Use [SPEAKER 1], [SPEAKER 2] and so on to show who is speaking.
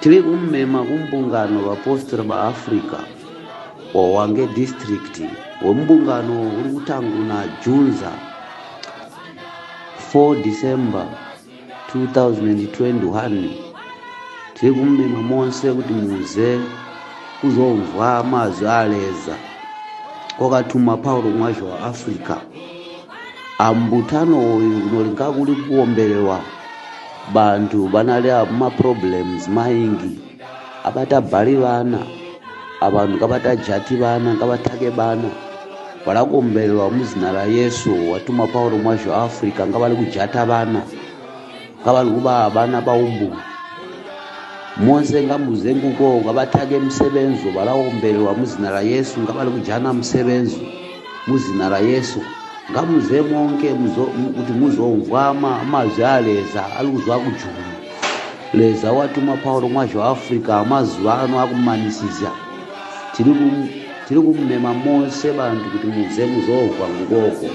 [SPEAKER 1] Tiri kumema kumbungano vapostori baAfrica waHwange district wembungano uri kutanguna Junza 4 December 2021. Tiri kumema monse kuti muze kuzomvwa mazwi aleza kwakatuma Paulo mwazho wa Africa. Ambutano uyu unolinga kuli kuombelewa bantu banali maproblems maingi, abatabhali bana, abantu kabatajati bana, kabatake bana, balakuombelewa muzina la Yesu watuma Paulo mwazho Africa. Ngabali kujata bana, ngabali kuba bana baumbu monse, ngamuze nguko ngabatake msebenzo, balaombelewa muzina la Yesu. Ngabali kujana msebenzo muzina la Yesu, ngamuze monke kuti muzomvwa amazwi aleza ali kuzwa kujulu. Leza watuma Paulo mwazho Africa amazuva ano akumanisizya. Tiri kumema monse bantu kuti muze muzovwa ngukoko.